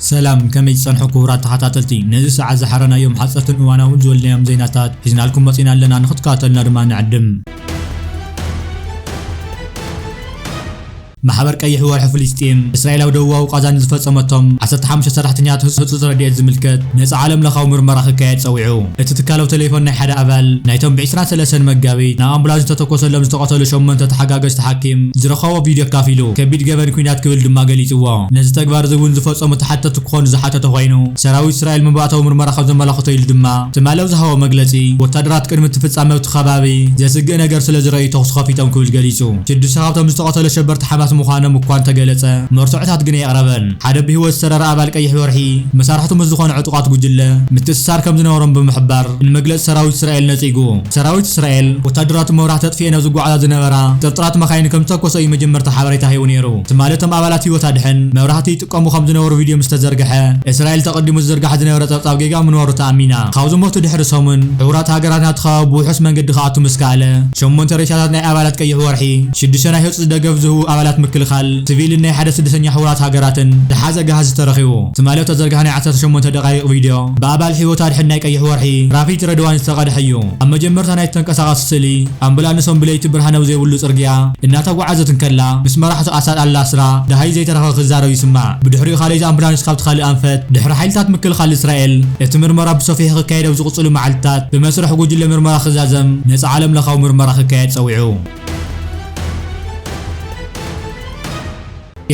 ሰላም፣ ከመይ ትጸንሑ ክቡራት ተኸታተልቲ? ነዚ ሰዓት ዝሓረናዮም ሓጸርትን እዋናውን ዝበልናዮም ዜናታት ሒዝናልኩም መጺና ኣለና፣ ንኽትከታተሉና ድማ ንዕድም። ማሕበር ቀይሕ ወርሒ ፍልስጤም፣ እስራኤል ኣብ ደቡባዊ ቃዛ ንዝፈጸመቶም ዓሰርተ ሓሙሽተ ሰራሕተኛታት ህጹጽ ረድኤት ዝምልከት ነጻ ዓለም ለኻዊ ምርመራ ክካየድ ጸዊዑ። እቲ ትካል ኣብ ቴሌፎን ናይ ሓደ ኣባል ናይቶም ብ ዕስራን ሰለስተን መጋቢት ናብ ኣምቡላንስ ዝተተኮሰሎም ዝተቐተሉ ሸሞንተ ተሓጋገዝቲ ሓኪም ዝረኸቦ ቪድዮ ኣካፊሉ፣ ከቢድ ገበን ኲናት ክብል ድማ ገሊጽዎ። ነዚ ተግባር እዚ እውን ዝፈጸሙ ተሓተትቲ ክኾኑ ዝሓተተ ኮይኑ፣ ሰራዊት እስራኤል መባእታዊ ምርመራ ከም ዘመላኽቶ ኢሉ ድማ ትማሊ ኣብ ዝሃቦ መግለጺ፣ ወታደራት ቅድሚ እቲ ፍጻመ ኣብቲ ከባቢ ዘስግእ ነገር ስለ ዝረኣዩ ተኹሲ ከፊቶም ክብል ገሊጹ። ሽዱሽተ ካብቶም ዝተቐተሉ ኣሸበርቲ ሓማስ ምዃኖም እኳ እንተገለጸ፣ መርትዖታት ግን ኣየቕረበን። ሓደ ብህይወት ዝተረረ ኣባል ቀይሕ ወርሒ መሳርሕቱ ምስ ዝኾኑ ዕጡቓት ጉጅለ ምትእስሳር ከም ዝነበሮም ብምሕባር፣ ንመግለጺ ሰራዊት እስራኤል ነጺጉ። ሰራዊት እስራኤል ወታደራቱ መብራህቲ ኣጥፊኤን ኣብ ዝጓዓዛ ዝነበራ ጥርጥራት መኻይን ከም ዝተኮሰ እዩ መጀመርታ ሓበሬታ ሂቡ ነይሩ። ትማሊ እቶም ኣባላት ህይወት ኣድሕን መብራህቲ ይጥቀሙ ከም ዝነበሩ ቪድዮ ምስ ተዘርግሐ፣ እስራኤል ተቐዲሙ ዝዝርጋሕ ዝነበረ ጸብጻብ ጌጋ ምንባሩ ተኣሚና። ካብ ዝሞቱ ድሕሪ ሰሙን፣ ሕቡራት ሃገራት ናብቲ ከባቢ ብውሑስ መንገዲ ክኣቱ ምስ ከኣለ፣ ሸሞንተ ሬሳታት ናይ ኣባላት ቀይሕ ወርሒ፣ ሽዱሽተ ናይ ህጹጽ ደገፍ ዝህቡ ኣባላት ምክልኻል ሲቪልን ናይ ሓደ ስደተኛ ሕቡራት ሃገራትን ዝሓዘ ጋህዚ ተረኺቡ። ትማሊ ኣብ ተዘርግሐ ናይ ዓሰርተ ሸሞንተ ደቓይቕ ቪድዮ፣ ብኣባል ህይወት ኣድሕን ናይ ቀይሕ ወርሒ ራፊት ረድዋን ዝተቐድሐ እዩ። ኣብ መጀመርታ ናይቲ ተንቀሳቓሲ ስእሊ፣ ኣምቡላንሶም ብለይቲ ብርሃን ኣብ ዘይብሉ ጽርግያ እናተጓዓዘት እንከላ፣ ምስ መራሕቱ ኣሳድ ኣል ናስራ ደሃይ ዘይተረፈ ክዛረብ ይስማዕ። ብድሕሪኡ ካልኣይቲ ኣምቡላንስ ካብቲ ካልእ ኣንፈት፣ ድሕሪ ሓይልታት ምክልኻል እስራኤል እቲ ምርመራ ብሰፊሑ ክካየድ ኣብ ዝቕጽሉ መዓልትታት ብመስርሕ ጉጅለ ምርመራ ክዛዘም ነጻ ዓለም ለኻዊ ምርመራ ክካየድ ጸዊዑ።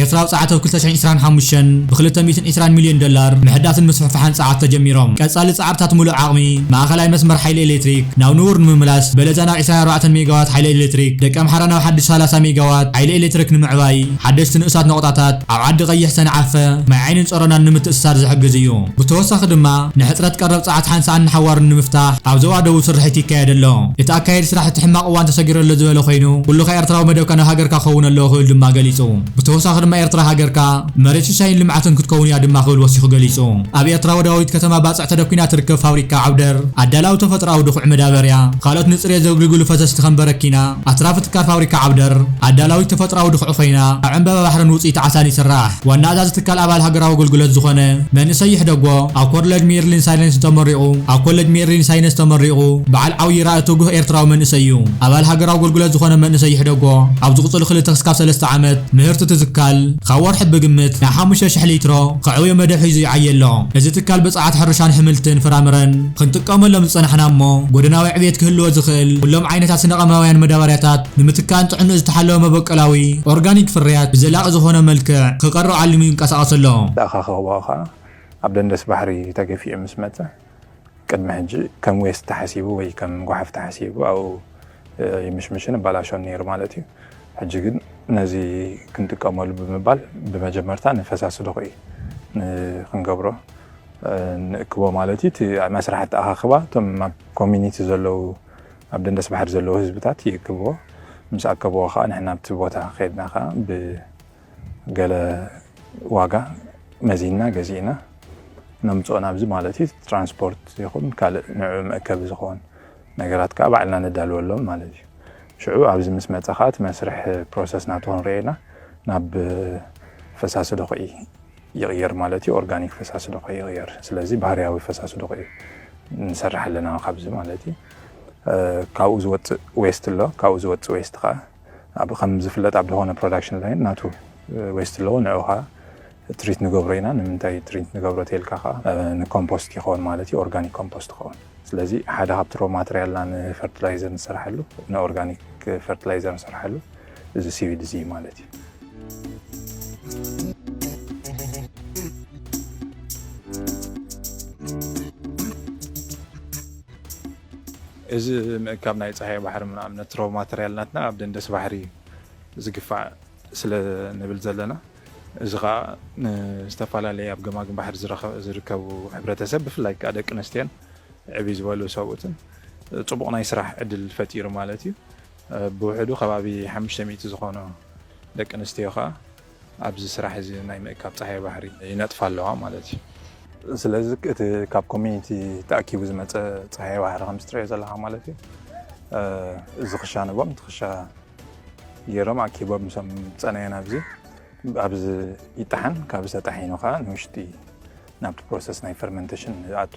ኤርትራ ኣብ ጸዓት ኣብ ክልተ ሽሕን ዕስራን ሓሙሽተን ብ ክልተ ሚእትን ዕስራን ሚልዮን ዶላር ምሕዳስን ምስፍሕፋሕን ጸዓት ተጀሚሮም። ቀጻሊ ጸዓርታት ምሉእ ዓቕሚ ማእኸላይ መስመር ሓይሊ ኤሌክትሪክ ናብ ንቡር ንምምላስ፣ በለዛ ናብ ዕስራን ኣርባዕተን ሜጋዋት ሓይሊ ኤሌክትሪክ፣ ደቀምሓረ ናብ ሓድሽ ሰላሳ ሜጋዋት ሓይሊ ኤሌክትሪክ ንምዕባይ፣ ሓደሽቲ ንኡሳት ነቑጣታት ኣብ ዓዲ ቀይሕ፣ ሰንዓፈ፣ ማይ ዓይንን ጾሮናን ንምትእስሳር ዝሕግዝ እዩ። ብተወሳኺ ድማ ንሕጽረት ቀረብ ጸዓት ሓንሳእን ንሓዋሩን ንምፍታሕ ኣብ ዞባ ደቡብ ስርሒት ይካየድ ኣሎ። እቲ ኣካየዲ ስራሕ እቲ ሕማቕ እዋን ተሰጊሩ ኣሎ ዝበለ ኮይኑ፣ ኩሉኻ ኤርትራዊ መደብካ ናብ ሃገርካ ክኸውን ኣለዎ ክብል ድማ ገሊጹ። ብተወሳኺ ድማ ኤርትራ ሃገርካ መሬት ሽሻይን ልምዓትን ክትከውን እያ ድማ ክብል ወሲኹ ገሊጹ። ኣብ ኤርትራ ወደባዊት ከተማ ባጽዕ ተደኲና ትርከብ ፋብሪካ ዓውደር ኣዳላዊ ተፈጥሮኣዊ ድኹዒ መዳበርያ፣ ካልኦት ንጽሬት ዘገልግሉ ፈሰስቲ ከም በረኪና፣ ኣትራፊ ትካል ፋብሪካ ዓውደር ኣዳላዊት ተፈጥሮኣዊ ድኹዒ ኮይና፣ ኣብ ዕምበባ ባሕርን ውጽኢት ዓሳን ይስራሕ። ዋና ኣዛዚ ትካል ኣባል ሃገራዊ ኣገልግሎት ዝኾነ መንእሰይ ይሕደጎ፣ ኣብ ኮለጅ ሜሪሊን ሳይንስ ተመሪቑ፣ ኣብ ኮለጅ ሜሪሊን ሳይንስ ተመሪቑ፣ በዓል ዓብዪ ራእይ ትጉህ ኤርትራዊ መንእሰይ እዩ። ኣባል ሃገራዊ ኣገልግሎት ዝኾነ መንእሰይ ይሕደጎ፣ ኣብ ዝቕጽሉ ክልተ ክስካብ ሰለስተ ዓመት ምህርቲ እቲ ትካል ካብ ወርሒ ብግምት ናይ ሓሙሽተ ሽሕ ሊትሮ ከዕውዮ መደብ ሒዙ ይዓዪ ኣሎ። እዚ ትካል ብጸዓት ሕርሻን ኣሕምልትን ፍራምረን ክንጥቀመሎም ዝጸናሕና እሞ፣ ጎደናዊ ዕብየት ክህልዎ ዝኽእል ኩሎም ዓይነታት ስነ-ቀመማውያን መዳበርያታት ንምትካእን ጥዕንኡ ዝተሓለወ መበቆላዊ ኦርጋኒክ ፍርያት ብዘላቒ ዝኾነ መልክዕ ክቐርብ ዓሊሙ ይንቀሳቐስ ኣሎ። ኣኻኽባኡ ኸኣ ኣብ ደንደስ ባሕሪ ተገፊዑ ምስ መጸ፣ ቅድሚ ሕጂ ከም ዌስት ተሓሲቡ ወይ ከም ጓሓፍ ተሓሲቡ ኣብኡ፣ እ፣ ይምሽምሽን ይበላሾን ነይሩ ማለት እዩ። ሕጂ ግን ነዚ ክንጥቀመሉ ብምባል ብመጀመርታ ንፈሳሲ ድኹዒ ን-፣ ክንገብሮ፣ እ፣ ንእክቦ ማለት እዩ። እቲ መስርሕ ኣተኣኻኽባ እቶም ኣብ ኮሚኒቲ ዘለዉ፣ ኣብ ደንደስ ባሕሪ ዘለዉ ህዝብታት ይእክብዎ። ምስ ኣከብዎ ኸኣ ንሕና ኣብቲ ቦታ ከድና ኸኣ ብ ገለ ዋጋ መዚንና ገዚእና ነምጽኦ ናብዚ ማለት እዩ። ትራንስፖርት ይኹን ካልእ ንዕኡ መእከቢ ዝኸውን ነገራት ከኣ ባዕልና ነዳልወሎም ማለት እዩ። ሽዑ ኣብዚ ምስ መጸ ከኣ እቲ መስርሕ ፕሮሰስ ናቱ ክንርእዮ ኢና። ናብ ፈሳሲ ድኹዒ ይቕየር ማለት እዩ። ኦርጋኒክ ፈሳሲ ድኹዒ ይቕየር። ስለዚ ባህርያዊ ፈሳሲ ድኹዒ ንሰርሕ ኣለና ካብዚ ማለት እዩ። እ፣ ካብኡ ዝወጽእ ዌስት ኣሎ። ካብኡ ዝወጽእ ዌስት ከኣ ኣብ፣ ከም ዝፍለጥ ኣብ ዝኾነ ፕሮዳክሽን ላይን ናቱ፣ እ፣ ዌስት ኣለዎ። ንዕኡ ኸኣ ትሪት ንገብሮ ኢና። ንምንታይ ትሪት ንገብሮ ተልካ ኸኣ፣ እ፣ ንኮምፖስት ይኸውን ማለት እዩ። ኦርጋኒክ ኮምፖስት ይኸውን። ስለዚ ሓደ ካብቲ ሮ ማተርያልና ንፈርቲላይዘር ንሰርሓሉ፣ ንኦርጋኒክ ፈርቲላይዘር ንሰርሓሉ እዚ ሲቪድ እዚ እዩ ማለት እዩ። እዚ ምእካብ ናይ ጸሃየ ባሕሪ፣ ንኣብነት ሮ ማተርያል ናትና ኣብ ደንደስ ባሕሪ እዩ ዝግፋዕ ስለ ንብል ዘለና፣ እዚ ኸኣ ንዝተፈላለየ ኣብ ገማግም ባሕሪ ዝረኸ-፣ ዝርከቡ ሕብረተሰብ፣ ብፍላይ ከኣ ደቂ ኣንስትዮን ዕብይ ዝበሉ ሰብኡትን ጽቡቕ ናይ ስራሕ ዕድል ፈጢሩ ማለት እዩ። ብውሕዱ ከባቢ ሓሙሽተ ሚእቲ ዝኾኑ ደቂ ኣንስትዮ ኸኣ ኣብዚ ስራሕ እዚ ናይ ምእካብ ጸሃየ ባሕሪ ይነጥፋ ኣለዋ ማለት እዩ። ስለዚ እቲ ካብ ኮሚኒቲ ተኣኪቡ ዝመጸ ጸሃየ ባሕሪ ከምዚ ትርእዮ ዘለኻ ማለት እዩ። እዚ ክሻ ንቦም፣ እቲ ክሻ ገይሮም ኣኪቦም ምሶም ጸነዮን ኣብዚ፣ ኣብዚ ይጠሓን፣ ካብዚ ተጣሒኑ ኸኣ ንውሽጢ ናብቲ ፕሮሰስ ናይ ፈርመንቴሽን ንኣቱ።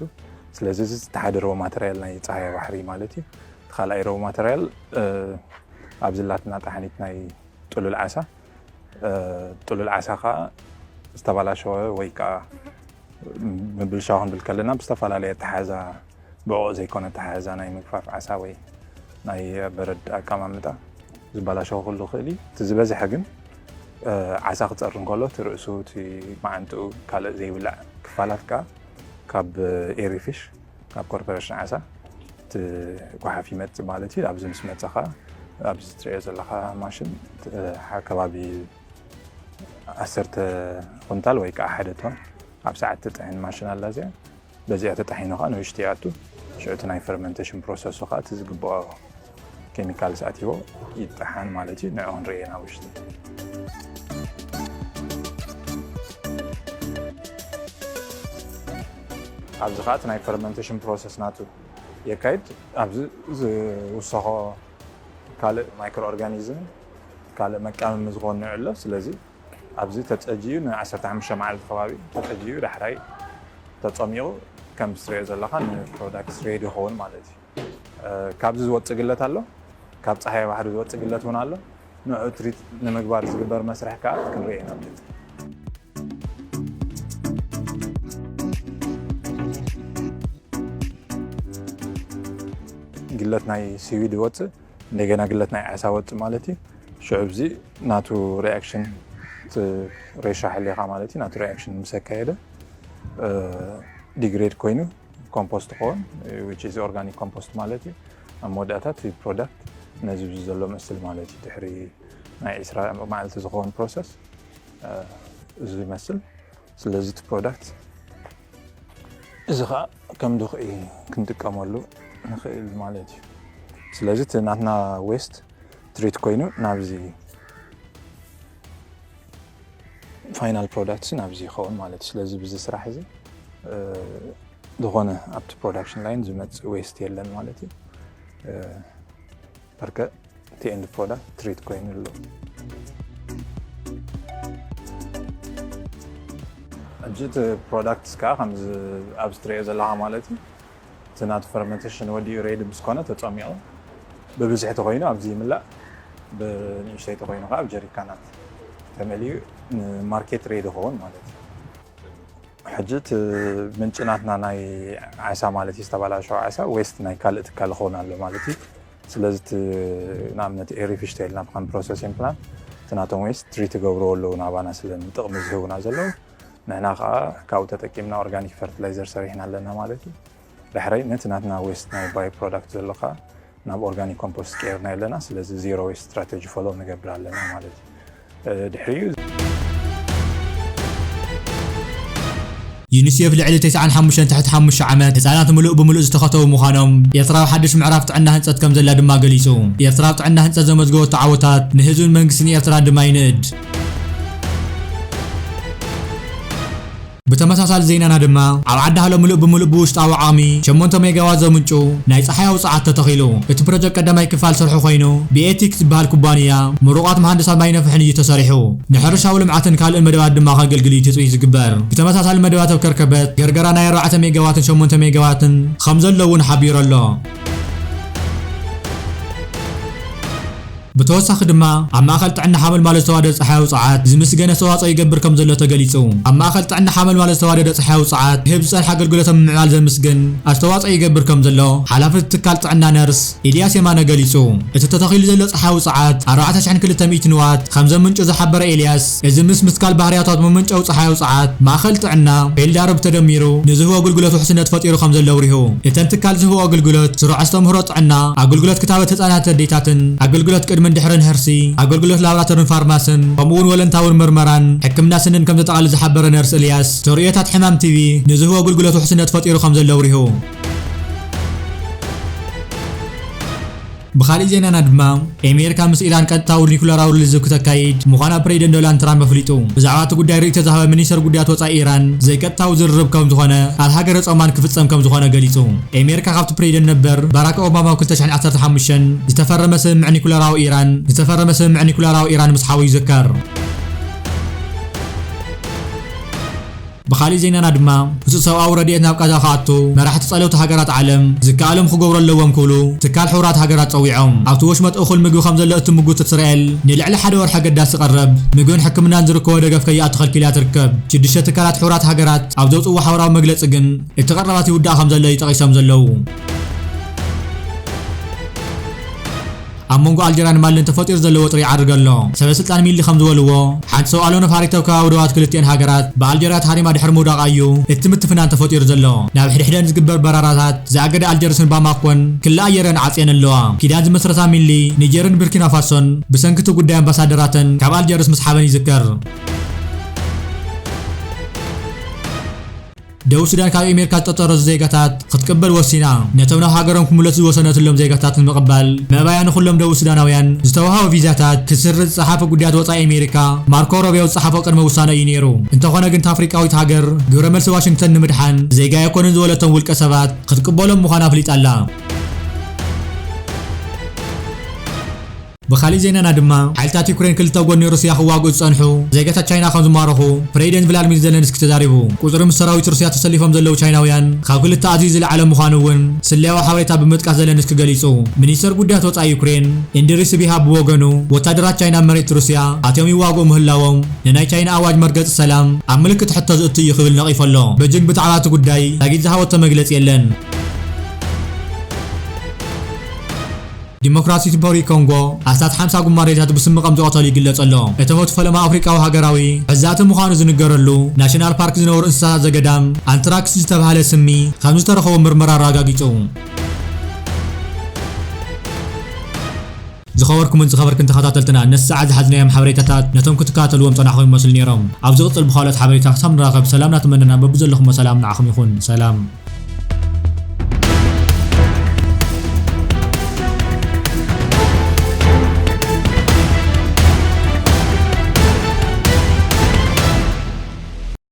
ስለዚ እዚ ዝተሓደ ሮ ማተርያል ናይ ጸሃያ ባሕሪ ማለት እዩ። እቲ ካልኣይ ሮ ማተርያል ኣብዚ ላትና ጣሕኒት ናይ ጥሉል ዓሳ፣ ጥሉል ዓሳ ከዓ ዝተባላሸወ ወይ ከዓ ምብልሻው ክንብል ከለና ብዝተፈላለየ ኣተሓሕዛ፣ ብዕቑቕ ዘይኮነ ኣተሓሕዛ ናይ ምግፋፍ ዓሳ ወይ ናይ በረድ ኣቀማምጣ ዝበላሸው ክህሉ ይኽእል እዩ። እቲ ዝበዝሐ ግን ዓሳ ክፀሪ እንከሎ እቲ ርእሱ፣ እቲ መዓንጥኡ፣ ካልእ ዘይብላዕ ክፋላት ከዓ ካብ ኤሪፊሽ፣ ካብ ኮርፖሬሽን ዓሳ እቲ ጓሓፍ ይመፅእ ማለት እዩ። ኣብዚ ምስ መፀ ከዓ ኣብዚ ትሪኦ ዘለኻ ማሽን ከባቢ ዓሰርተ ኩንታል ወይ ከዓ ሓደ ቶን ኣብ ሰዓት ትጥሕን ማሽን ኣላ እዚኣ። በዚኣ ተጣሒኑ ከዓ ንውሽጢ ይኣቱ። ሽዑ እቲ ናይ ፈርመንቴሽን ፕሮሰሱ ከዓ እቲ ዝግብኦ ኬሚካልስ ኣትይዎ ይጠሓን ማለት እዩ። ንዕኡ ክንርኢ ኢና ውሽጢ። ኣብዚ ከዓ እቲ ናይ ፈርመንቴሽን ፕሮሰስ ናቱ የካይድ። ኣብዚ ዝውሰኾ ካልእ ማይክሮ ኦርጋኒዝም ካልእ መቃመሚ ዝኾን ንዕሎ። ስለዚ ኣብዚ ተፀጂዩ ን15 መዓልቲ ከባቢ ተፀጂዩ ዳሕራይ ተፀሚቑ ከም ትሪኦ ዘለኻ ንፕሮዳክት ሬዲ ይኸውን ማለት እዩ። ካብዚ ዝወፅእ ግለት ኣሎ፣ ካብ ፀሃይ ባሕሪ ዝወፅእ ግለት እውን ኣሎ። ንዑ ትሪት ንምግባር ዝግበር መስርሕ ከዓ ክንርኢ ኢና። ግለት ናይ ሲዊድ ይወፅእ፣ እንደገና ግለት ናይ ዓሳ ወፅእ ማለት እዩ። ሽዑ ኣብዚ ናቱ ሪኣክሽን ሬሻ ሕሌኻ ማለት እዩ። ናቱ ሪኣክሽን ምስ ኣካየደ ዲግሬድ ኮይኑ ኮምፖስት ክኸውን፣ which is organic compost ማለት እዩ። ኣብ መወዳእታ እቲ ፕሮዳክት ነዚ ኣብዚ ዘሎ መስል ማለት እዩ። ድሕሪ ናይ ዒስራ መዓልቲ ዝኸውን ፕሮሰስ እዚ ይመስል። ስለዚ እቲ ፕሮዳክት እዚ ከዓ ከም ድኹዒ ክንጥቀመሉ ንኽእል ማለት እዩ። ስለዚ እቲ ናትና ዌስት ትሪት ኮይኑ ናብዚ ፋይናል ፕሮዳክት ናብዚ ይኸውን ማለት እዩ። ስለዚ ብዚ ስራሕ እዚ ዝኾነ ኣብቲ ፕሮዳክሽን ላይን ዝመፅእ ዌስት የለን ማለት እዩ። በርከ እቲ ኤንድ ፕሮዳክት ትሪት ኮይኑ ኣሎ። ሕጂ እቲ ፕሮዳክት ከዓ ከምዚ ኣብዚ ትሪኦ ዘለኻ ማለት እዩ። እቲ ናቱ ፈርመንቴሽን ወዲኡ ሬዲ ምስ ኮነ ተፀሚቑ ብብዝሒ ተኮይኑ ኣብዚ ይምላእ፣ ብንእሽተይ ተኮይኑ ከዓ ኣብ ጀሪካናት ተመሊኡ ንማርኬት ሬዲ ይኸውን ማለት እዩ። ሕጂ እቲ ምንጪ ናትና ናይ ዓሳ ማለት እዩ፣ ዝተባላሸወ ዓሳ ዌስት ናይ ካልእ ትካል ይኸውን ኣሎ ማለት እዩ። ስለዚ እቲ ንኣብነት ኤሪፊሽ ተይልና ብከም ፕሮሰሲንግ ፕላንት እቲ ናቶም ዌስት ትሪት ይገብርዎ ኣለዉ ናባና ስለ ንጥቕሚ ዝህቡና ዘለዉ፣ ንሕና ከዓ ካብኡ ተጠቂምና ኦርጋኒክ ፈርቲላይዘር ሰሪሕና ኣለና ማለት እዩ። ዳሕራይ ነቲ ናትና ዌስት ናይ ባይ ፕሮዳክት ዘሎ ከዓ ናብ ኦርጋኒክ ኮምፖስት ቀይርና ኣለና። ስለዚ ዜሮ ዌስት ስትራቴጂ ፎሎ ንገብር ኣለና ማለት እዩ። ድሕሪኡ ዩኒሴፍ ልዕሊ ተስዓን ሓሙሽተን ትሕቲ ሓሙሽተ ዓመት ህፃናት ምሉእ ብምሉእ ዝተኸተቡ ምዃኖም ኤርትራዊ ሓድሽ ምዕራፍ ጥዕና ህንፀት ከም ዘላ ድማ ገሊፁ። ኤርትራ ኣብ ጥዕና ህንፀት ዘመዝገበቶ ዓወታት ንህዝብን መንግስትን ኤርትራን ድማ ይንእድ። ብተመሳሳሊ ዜናና ድማ ኣብ ዓዲ ሃሎ ምሉእ ብምሉእ ብውሽጣዊ ዓቕሚ ሸሞንተ ሜጋዋት ዘምንጩ ናይ ጸሓያዊ ጸዓት ተተኺሉ። እቲ ፕሮጀክት ቀዳማይ ክፋል ስርሑ ኮይኑ ብኤቲክስ ዝበሃል ኩባንያ ምሩቓት መሃንድሳት ማይነፍሕን እዩ ተሰሪሑ። ንሕርሻዊ ልምዓትን ካልእን መደባት ድማ ከገልግል እዩ ትጽቢት ዝግበር። ብተመሳሳሊ መደባት ኣብ ከርከበት ገርገራ ናይ ኣርባዕተ ሜጋዋትን ሸሞንተ ሜጋዋትን ከም ዘሎ እውን ሓቢሩ ኣሎ። ብተወሳኺ ድማ ኣብ ማእኸል ጥዕና ሓመልማሎ ዝተዋደደ ፀሓያዊ ፀዓት ዝምስገነ ኣስተዋፅኦ ይገብር ከም ዘሎ ተገሊፁ። ኣብ ማእኸል ጥዕና ሓመልማሎ ዝተዋደደ ፀሓያዊ ፀዓት ክህብ ዝፀንሐ ኣገልግሎት ኣብ ምምዕባል ዘምስግን ኣስተዋፅኦ ይገብር ከም ዘሎ ሓላፊ እቲ ትካል ጥዕና ነርስ ኢልያስ የማነ ገሊፁ። እቲ ተተኺሉ ዘሎ ፀሓያዊ ፀዓት ኣርባዕተ ሽሕን ክልተ ሚእትን ዋት ከም ዘምንጩ ዝሓበረ ኢልያስ፣ እዚ ምስ ምትካል ባህርያታት መመንጨዊ ፀሓያዊ ፀዓት ማእኸል ጥዕና ፔልዳርብ ተደሚሩ ንዝህቦ ኣገልግሎት ውሕስነት ፈጢሩ ከም ዘሎ ኣብሪሁ። እተን ትካል ዝህቦ ኣገልግሎት ስሩዕ ኣስተምህሮ ጥዕና፣ ኣገልግሎት ክታበት ህፃናት ኣዴታትን ኣገልግሎት ቅድምን ድሕርን ሕርሲ፣ ኣገልግሎት ላብራቶርን ፋርማስን ከምኡ እውን ወለንታውን መርመራን ሕክምና ስንን ከም ዘጠቓልል ዝሓበረ ነርስ እልያስ፣ ተርእዮታት ሕማም ቲቪ ንዝህቦ ኣገልግሎት ውሕስነት ፈጢሩ ከም ዘሎ ኣብሪሁ። ብኻሊእ ዜናና ድማ፣ ኤሜሪካ ምስ ኢራን ቀጥታዊ ኒኩለራዊ ልዝብ ክተካይድ ምዃና ፕሬዚደንት ዶናልድ ትራምፕ ኣፍሊጡ። ብዛዕባ እቲ ጉዳይ ርእይቶ ዝሃበ ሚኒስተር ጉዳያት ወጻኢ ኢራን፣ ዘይቀጥታዊ ዝርርብ ከም ዝኾነ ኣብ ሃገረ ጾማን ክፍጸም ከም ዝኾነ ገሊጹ። ኤሜሪካ ካብቲ ፕሬዚደንት ነበር ባራክ ኦባማ ኣብ ክልተ ሽሕን ዓሰርተ ሓሙሽተን ዝተፈረመ ስምምዕ ኒኩለራዊ ኢራን ዝተፈረመ ስምምዕ ኒኩለራዊ ኢራን ምስሓቡ ይዝከር። ብኻሊእ ዜናና ድማ፣ ህጹጽ ሰብኣዊ ረድኤት ናብ ቃዛ ክኣቱ መራሕቲ ጸለውቲ ሃገራት ዓለም ዝከኣሎም ክገብሩ ኣለዎም ክብሉ ትካል ሕቡራት ሃገራት ጸዊዖም። ኣብቲ ወሽመጥ እኹል ምግቢ ከም ዘሎ እትምጉት እስራኤል፣ ንልዕሊ ሓደ ወርሒ ኣገዳሲ ቀረብ ምግብን ሕክምናን ዝርከቦ ደገፍ ከይኣቱ ከልኪላ ትርከብ። ሽዱሽተ ትካላት ሕቡራት ሃገራት ኣብ ዘውጽእዎ ሓበራዊ መግለጺ ግን፣ እቲ ቀረባት ይውዳእ ከም ዘሎ እዩ ጠቒሶም ዘለዉ። ኣብ መንጎ ኣልጀርያን ማልን ተፈጢሩ ዘሎ ወጥሪ ይዓርግ ኣሎ። ሰበ ስልጣን ሚሊ ከም ዝበልዎ፣ ሓንቲ ሰው ኣልቦ ነፋሪት ኣብ ከባቢ ዶባት ክልቲኤን ሃገራት ብኣልጀርያ ተሃሪማ ድሕሪ ምውዳቓ እዩ እቲ ምትፍናን ተፈጢሩ ዘሎ። ናብ ሕድሕደን ዝግበር በራራታት ዝኣገደ ኣልጀርስን ባማኮን ክሊ ኣየረን ዓጽየን ኣለዋ። ኪዳን ዝመስረታ ሚሊ፣ ኒጀርን ቡርኪና ፋሶን ብሰንኪ እቲ ጉዳይ ኣምባሳደራተን ካብ ኣልጀርስ ምስሓበን ይዝከር። ደቡብ ሱዳን ካብ ኣሜሪካ ዝተጠረዙ ዜጋታት ክትቅበል ወሲና። ነቶም ናብ ሃገሮም ክምለሱ ዝወሰነትሎም ዜጋታት ንምቕባል፣ ምእባያ ንኹሎም ደቡብ ሱዳናውያን ዝተዋህበ ቪዛታት ክስርዝ ዝጸሓፈ ጉዳያት ወጻኢ ኣሜሪካ ማርኮ ሮቢዮ ዝጸሓፎ ቅድመ ውሳነ እዩ ነይሩ። እንተኾነ ግን፣ እታ ኣፍሪቃዊት ሃገር ግብረ መልሲ ዋሽንግተን ንምድሓን ዜጋ ኣይኮኑን ዝበለቶም ውልቀ ሰባት ክትቅበሎም ምዃና ኣፍሊጣ ኣላ። ብኻሊእ ዜናና ድማ፣ ሓይልታት ዩክሬን ክልተ ጎኒ ሩስያ ክዋግኡ ዝጸንሑ ዜጋታት ቻይና ከም ዝማረኹ ፕሬዚደንት ቭላድሚር ዘለንስኪ ተዛሪቡ። ቁጽሪ ምስ ሰራዊት ሩስያ ተሰሊፎም ዘለዉ ቻይናውያን ካብ ክልተ ኣዝዩ ዝለዓለ ምዃኑ እውን ስለያዊ ሓበሬታ ብምጥቃስ ዘለንስኪ ገሊጹ። ሚኒስተር ጉዳያት ወጻኢ ዩክሬን ኢንድሪ ስቢሃ ብወገኑ፣ ወታደራት ቻይና ኣብ መሬት ሩስያ ኣትዮም ይዋግኡ ምህላዎም ንናይ ቻይና ኣዋጅ መርገጺ ሰላም ኣብ ምልክት ሕቶ ዝእቱ እዩ ክብል ነቒፉ ኣሎ። በጂንግ ብዛዕባ እቲ ጉዳይ ዛጊት ዝሃበቶ መግለጺ የለን። ዲሞክራሲያዊት ሪፓብሊክ ኮንጎ ኣስታት ሓምሳ ጉማሬታት ብስሚ ከም ዝቐተሉ ይግለጽ ኣሎ። እቲ ሞት ፈለማ ኣፍሪቃዊ ሃገራዊ ሕዛእቲ ምዃኑ ዝንገረሉ ናሽናል ፓርክ ዝነብሩ እንስሳታት ዘገዳም ኣንትራክስ ዝተባህለ ስሚ ከም ዝተረኸቦ ምርመራ ኣረጋጊጹ። ዝኸበርኩምን ዝኸበርክን ተኸታተልትና፣ ነዚ ሰዓት ዝሓዝናዮም ሓበሬታታት ነቶም ክትከታተልዎም ጸናሕኩም ይመስሉ ነይሮም። ኣብ ዝቕጽል ብኻልኦት ሓበሬታ ክሳብ ንራኸብ ሰላም እናተመነና በብዘለኹሞ ሰላም ንዓኹም ይኹን። ሰላም።